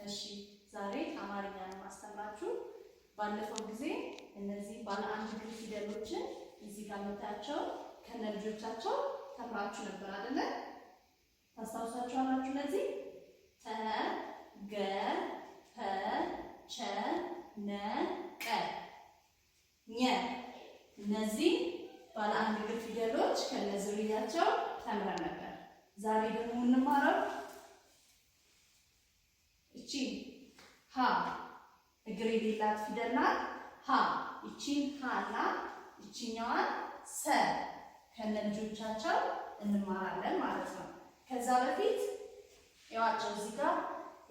እሺ ዛሬ አማርኛ ነው የማስተምራችሁ። ባለፈው ጊዜ እነዚህ ባለ አንድ እግር ፊደሎችን እዚህ ጋር መታያቸው ከነ ልጆቻቸው ተምራችሁ ነበር አይደለ? ታስታውሳችኋላችሁ? እነዚህ ተ፣ ገ፣ ፐ፣ ቸ፣ ነ፣ ቀ፣ ኘ እነዚህ ባለ አንድ እግር ፊደሎች ከነዝርያቸው ተምረን ነበር። ዛሬ ደግሞ የምንማረው እቺ ሀ እግር የሌላት ፊደል ናት። ሀ እቺን ሀ እና እቺኛዋን ሰ ከነ ልጆቻቸው እንማራለን ማለት ነው። ከዛ በፊት ያዋቸው እዚህ ጋር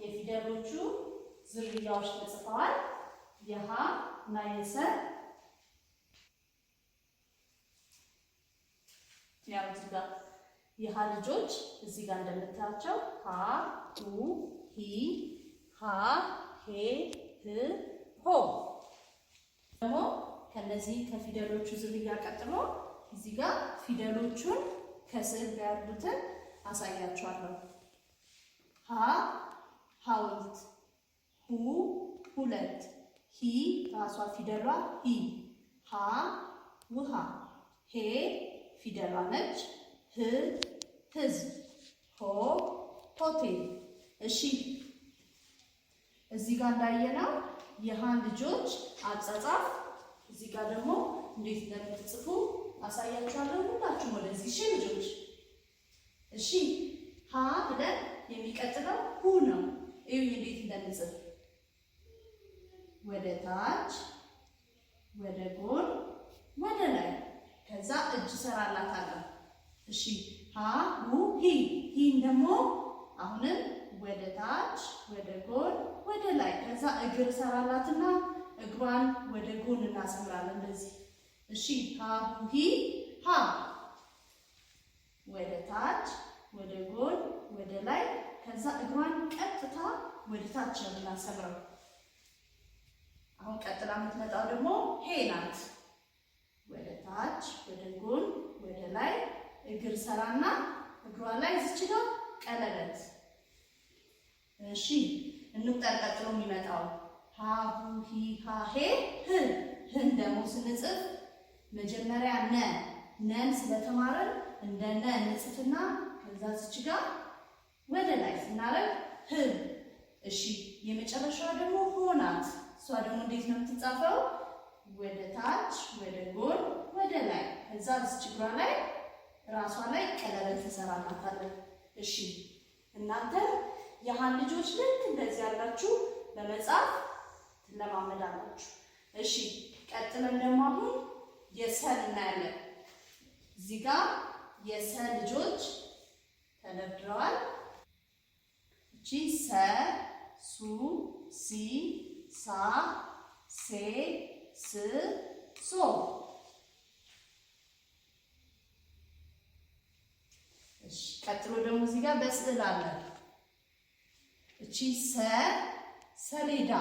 የፊደሎቹ ዝርያዎች ተጽፈዋል። የሀ እና የሰ ያው እዚህ ጋር የሀ ልጆች እዚህ ጋር እንደምታያቸው ሀ ሁ ሂ ሃ ሄ ህ ሆ። ደግሞ ከነዚህ ከፊደሎቹ ዝርያ ቀጥሎ እዚህ ጋር ፊደሎቹን ከስዕል ጋር ያሉትን አሳያችኋለሁ። ሀ ሐውልት፣ ሁ ሁለት፣ ሂ ራሷ ፊደሏ ሂ፣ ሃ ውሃ፣ ሄ ፊደሏ ነች፣ ህ ህዝብ፣ ሆ ሆቴል። እሺ እዚህ ጋር እንዳየነው የሃን ልጆች አጻጻፍ እዚህ ጋር ደግሞ እንዴት እንደምትጽፉ አሳያችኋለሁ። ሁላችሁም ወደዚህ እሺ ልጆች። እሺ ሀ ብለን የሚቀጥለው ሁ ነው። እዩኝ እንዴት እንደምጽፍ ወደ ታች፣ ወደ ጎን፣ ወደ ላይ ከዛ እጅ ሰራላታለሁ። እሺ ሀ ሁ ሂ ሂን ደግሞ አሁንም ወደ ታች፣ ወደ ጎን፣ ወደ ላይ ከዛ እግር ሰራላትና እግሯን ወደ ጎን እናሰምራለን እንደዚህ። እሺ ሀ ሁ ሂ ሀ ወደ ታች፣ ወደ ጎን፣ ወደ ላይ ከዛ እግሯን ቀጥታ ወደ ታች ነው የምናሰምረው። አሁን ቀጥላ የምትመጣው ደግሞ ሄ ናት። ወደ ታች፣ ወደ ጎን፣ ወደ ላይ እግር ሰራና እግሯ ላይ እዚች ጋር ቀለበት። እሺ እንቁጠር። ቀጥሎ የሚመጣው ሀ ሁ ሂ ሃ ሄ ህ። ህን ደግሞ ስንጽፍ መጀመሪያ ነ ነን ስለተማረን እንደ ነ እንጽፍና ከዛ እዚች ጋር ወደ ላይ ስናደርግ ህ። እሺ የመጨረሻዋ ደግሞ ሆ ናት። እሷ ደግሞ እንዴት ነው የምትጻፈው? ወደ ታች፣ ወደ ጎን፣ ወደ ላይ ከዛ እዚች እግሯ ላይ ራሷ ላይ ቀለበት እንሰራላታለን። እሺ እናንተ የሀን ልጆች ልክ እንደዚህ ያላችሁ በመጻፍ ትለማመዳላችሁ። እሺ ቀጥለን ደግሞ አሁን የሰን እናያለን። እዚህ ጋር የሰ ልጆች ተደርድረዋል። እቺ ሰ፣ ሱ፣ ሲ፣ ሳ፣ ሴ፣ ስ፣ ሶ። እሺ ቀጥሎ ደግሞ እዚህ ጋር በስዕል አለ። እቺ ሰ ሰሌዳ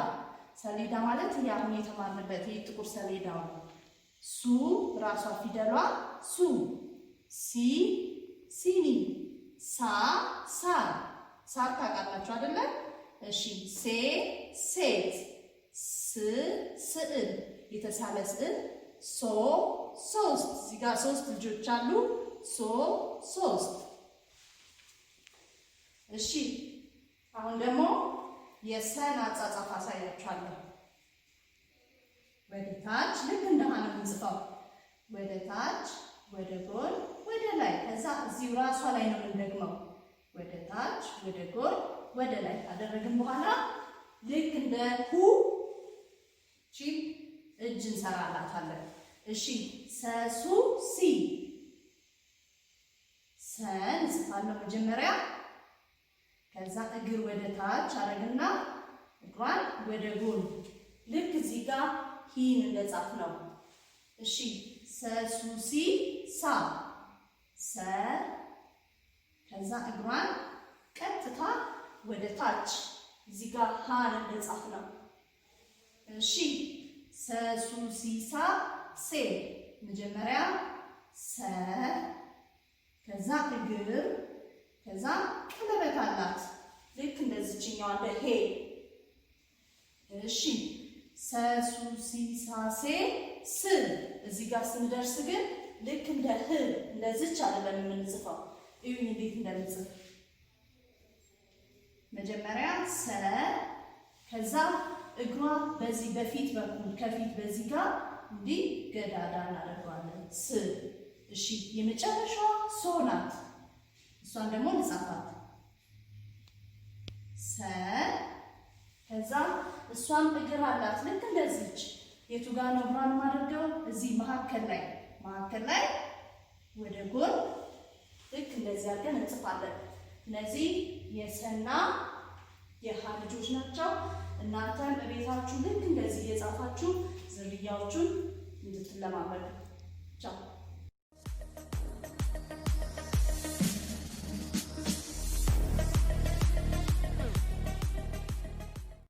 ሰሌዳ ማለት ይሄ አሁን የተማርንበት ይሄ ጥቁር ሰሌዳው ነው። ሱ ራሷ ፊደሏ ሱ፣ ሲ ሲኒ፣ ሳ ሳር ሳር ታውቃላችሁ አይደለ? እሺ ሴ ሴት፣ ስ ስዕል የተሳለ ስዕል፣ ሶ ሶስት። እዚህ ጋር ሶስት ልጆች አሉ። ሶ ሶስት። እሺ አሁን ደግሞ የሰን አጻጻፍ አሳያችኋለሁ። ወደ ታች ልክ እንደ ሀ ነው የምንጽፈው። ወደ ታች፣ ወደ ጎን፣ ወደ ላይ ከዛ እዚሁ ራሷ ላይ ነው የምንደግመው። ወደ ታች፣ ወደ ጎን፣ ወደ ላይ ካደረግን በኋላ ልክ እንደ ሁ ቺፕ እጅ እንሰራላታለን። እሺ ሰሱ ሲ ሰን እንጽፋለሁ መጀመሪያ ከዛ እግር ወደ ታች አረግና እግሯን ወደ ጎን ልክ እዚህ ጋር ሂን እንደጻፍ ነው። እሺ ሰ ሱ ሲ ሳ ሰ ከዛ እግሯን ቀጥታ ወደ ታች እዚህ ጋር ሃን እንደጻፍ ነው። እሺ ሰ ሱ ሲ ሳ ሴ መጀመሪያ ሰ ከዛ እግር ከዛ ቀለበት አላት ልክ እንደዚችኛዋ እንደ ሄ። እሺ፣ ሰ ሱ ሲ ሳ ሴ ስ። እዚህ ጋር ስንደርስ ግን ልክ እንደ ህ እንደዚች አይደለም የምንጽፈው። እዩኝ እንዴት እንደምጽፍ። መጀመሪያ ሰ፣ ከዛ እግሯ በዚህ በፊት በኩል ከፊት በዚህ ጋር እንዲህ ገዳዳ እናደርገዋለን። ስ። እሺ፣ የመጨረሻዋ ሶ ናት። እሷን ደግሞ እንጻፋት። ሰ፣ ከዛ እሷም እግር አላት ልክ እንደዚች። የቱ ጋር ነው እግሯን የማደርገው? እዚህ መሀከል ላይ፣ መሀከል ላይ ወደ ጎን ልክ እንደዚህ አድርገን እንጽፋለን። እነዚህ የሰና የሀ ልጆች ናቸው። እናንተም እቤታችሁ ልክ እንደዚህ እየጻፋችሁ ዝርያዎቹን እንድትለማመዱ። ቻው።